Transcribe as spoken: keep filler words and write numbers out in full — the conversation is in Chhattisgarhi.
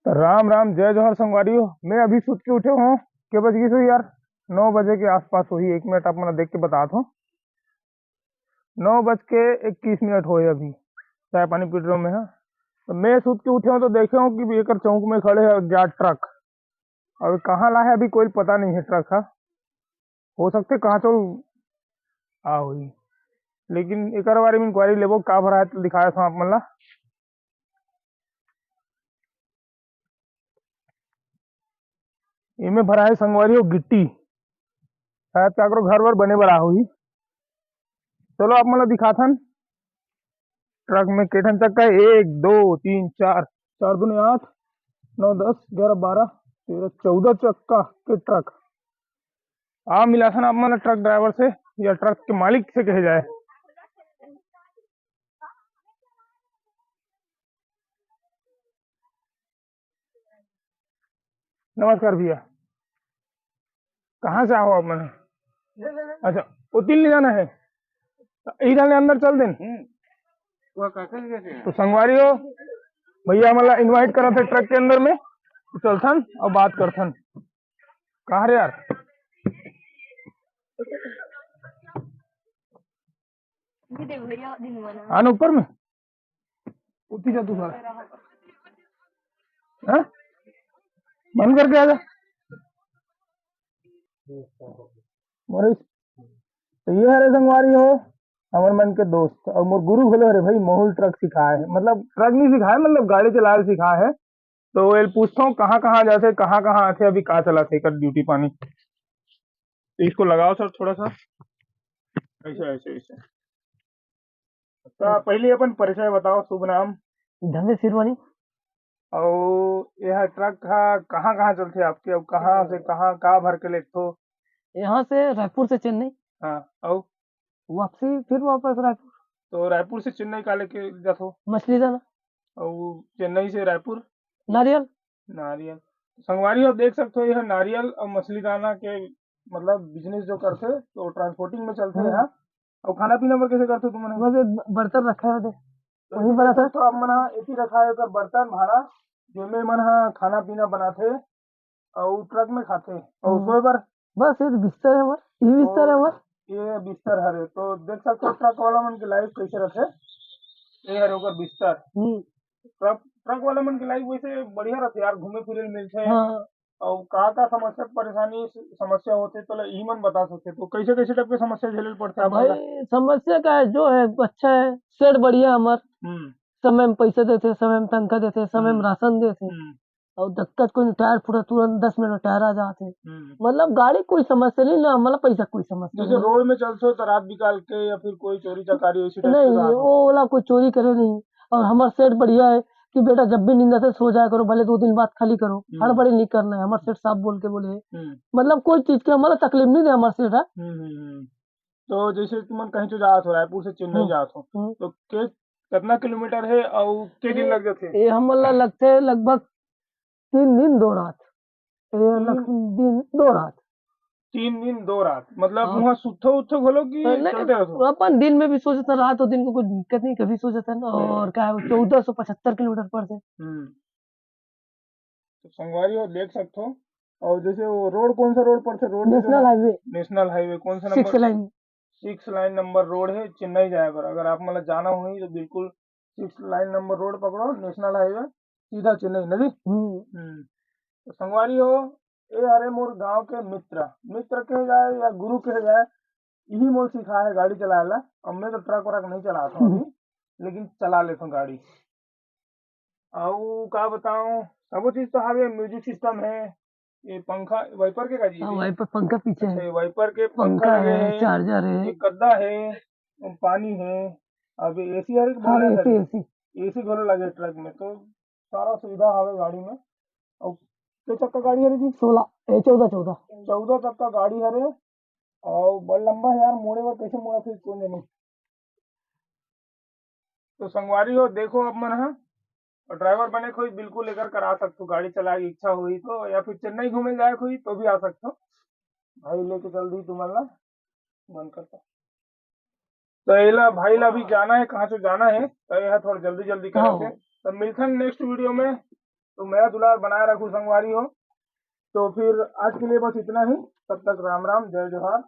तो राम राम, जय जोहार संगवारी हो। मैं अभी सुत के उठे हूँ। के बज गई सो यार? नौ बजे के आसपास होही। एक मिनट, आप मन देख के बतात हूँ। नौ बज के इक्कीस मिनट होए अभी, चाय पानी पी रहे मैं। हाँ, तो मैं सुत के उठे हूँ तो देखे हूँ कि एकर चौक में खड़े है अज्ञात ट्रक। अब कहाँ ला है, अभी कोई पता नहीं है ट्रक हा। हो सकथे कहाँ चल आ होही, लेकिन एकर बारे में इंक्वायरी लेबो, का भरा है तो दिखाया था आप मन ला। एमे भरा है संगवारी हो गिट्टी, शायद काकरो घर वर बने बर आ होही। चलो आप मन ला दिखाथन ट्रक में के ठन चक्का है, एक, दो, तीन, चार, चार दूने आठ, नौ, दस, ग्यारह, बारह, तेरह, चौदह चक्का के ट्रक। आ मिलाथन आप मन ला ट्रक ड्राइवर से या ट्रक के मालिक से कहे जाए। नमस्कार भैया, कहाँ से आओ आप मन? अच्छा, वो तीन ले जाना है, इधर ले अंदर चल देन। हम्म। वो काका जी कैसे हैं? तो संगवारी हो, भैया हमला इनवाइट करा थे ट्रक के अंदर में, तो चलथन और बात करथन। कहाँ रे यार? आन ऊपर में। उठी जा तू साला। हाँ? बंद करके आ जा। मोरे, तो ये हरे संगवारी हो, हमर मन के दोस्त और मोर गुरु घलो हरे भाई, मोहुल ट्रक सिखाए है, मतलब ट्रक नहीं सिखाए, मतलब गाड़ी चलाए सिखाए है। तो एल पूछता हूँ कहाँ कहाँ जाथे, कहाँ कहाँ आथे, अभी का चलाथे एकर ड्यूटी पानी। तो इसको लगाओ सर थोड़ा सा, ऐसे, ऐसे, ऐसे। तो आप पहले अपन परिचय बताओ, शुभ नाम। धनेश सिरवानी। और यह ट्रक हा कहाँ कहाँ चलथे आपके, और कहाँ से कहाँ का भर के लेथो? यहाँ से रायपुर से चेन्नई। हाँ, और? वापसी फिर वापस रायपुर। तो रायपुर से चेन्नई का लेके जाथो? मछली दाना। और चेन्नई से रायपुर? नारियल। नारियल। संगवारी हो, देख सकते हो, यह नारियल और मछली दाना के मतलब बिजनेस जो करथे तो ट्रांसपोर्टिंग में चलथे हम्म। यहाँ। और खाना पीना बर कैसे करथे तुमन? बस ये ब-, बर्तन रखा है दे। तो वही इसी बड़ा था। तो आप मन हा एती रखा है एकर बर्तन भाड़ा, जेमे मन हा खाना पीना बनाथे और ट्रक में खाथे और हम्म। सोए बर। बस ये तो बिस्तर है हमार, ये बिस्तर है और हमार। ये बिस्तर हरे। तो देख सकते हो ट्रक वाला मन के लाइफ कैसे रहथे। ये हरे ओकर बिस्तर। हम्म। ट्रक, ट्रक वाला मन के लाइफ वैसे बढ़िया रहथे यार, घूमे फिरे ल मिलथे। हाँ। और का का समस्या परेशानी स-, समस्या होथे तो ला ई मन बता सकथे। तो कैसे कैसे टाइप के समस्या झेले ल पड़थे आप मन ला? भाई समस्या का है, जो है अच्छा है, सेठ बढ़िया हमार, हम्म। समय में पैसा देथे, समय में तनखा देथे, समय में हम्म। राशन देथे। हम्म। और दिक्कत कोई नहीं, टायर फूटा तुरंत दस मिनट में टायर आ जाथे। हम्म। मतलब गाड़ी कोई समस्या नहीं ना, मतलब पैसा कोई समस्या जैसे नहीं। रोड में चलते हो तो रात बिकाल के या फिर कोई चोरी चकारी वैसी टाइप नहीं, के बात हो? वो वाला कोई चोरी करे नहीं। और हमार सेठ बढ़िया है कि बेटा जब भी नींद आथे सो जाया करो, भले दो दिन बाद खाली करो, हम्म। हड़बड़ी नहीं करना है। हमार सेठ साफ बोल के बोले हैं। हम्म। मतलब कोई चीज की हमारा तकलीफ नहीं दे हमार सेठ है। हम्म, हम्म, हम्म। तो जैसे तुमन कहीं तो जात हो, रायपुर से चेन्नई हम्म। जात हो, हम्म। तो के, कितना किलोमीटर है और के दिन ये, लग जाथे? ये हमन ला लगथे लगभग तीन दिन दो रात। ये तीन लग-, दिन दो रात। तीन दिन दो रात, मतलब हाँ। वहाँ सुत्थो उठो घलो कि नहीं, चलते रहो? अपन दिन में भी सो जाता, रात और दिन को कोई दिक्कत नहीं, कभी सो जाता है ना। हम्म। और क्या है, वो चौदह सौ पचहत्तर किलोमीटर पड़थे। हम्म। तो संगवारी हो, देख सकते हो। और जैसे वो रोड, कौन सा रोड पड़थे? रोड में जो नेशनल है, हाईवे। नेशनल हाईवे, कौन सा six number? Line. Six line number road है चेन्नई जाए बर। अगर आप मतलब जाना होही तो बिल्कुल सिक्स लाइन नंबर रोड पकड़ो, नेशनल हाईवे, सीधा चेन्नई, नहीं? हम्म। हम्म। तो संगवारी हो, ए हरे मोर गांव के मित्र, मित्र कहे जाए या गुरु कहे जाए, इही मोर सिखाए है गाड़ी चलाए ला। अब मैं तो ट्रक व्रक नहीं चलाता हूँ अभी, लेकिन चला लेता हूँ गाड़ी। अउ का बताऊं, सबो चीज तो हवे, म्यूजिक सिस्टम है, ये पंखा, वाइपर के का जी? हाँ, वाइपर पंखा पीछे अच्छा, है। ये वाइपर के पंखा पंखा लगे है, है, चार्जर है। एक गद्दा है, पानी है, अब एसी हरे कि हाँ, बोला एसी, था? एसी। एसी घलो लगे ट्रक में, तो सारा सुविधा हवे गाड़ी में। अउ के चक्का गाड़ी हरे जी? सोलह, ए, चौदह, चौदह। चौदह चक्का गाड़ी हरे, अउ बड़ लंबा है यार, मोड़े बर कैसे मोड़ा फिर कोई नहीं। तो संगवारी हो, देखो आप मन ह, और ड्राइवर बने के होई, बिल्कुल एकर करा सकथो, गाड़ी चलाए के इच्छा होई तो, या फिर चेन्नई घूमे जाए के होई तो भी आ सकथो। भाई लेके चल दी तुमन ला, बंद कर दो। तो एला भाई ला अभी जाना है, कहाँ से जाना है, तो यह थोड़ा जल्दी जल्दी हाँ। करते हैं। तो मिलते हैं नेक्स्ट वीडियो में। तो मया दुलार बनाए रखू संगवारी हो। तो फिर आज के लिए बस इतना ही। तब तक राम राम, जय जोहार।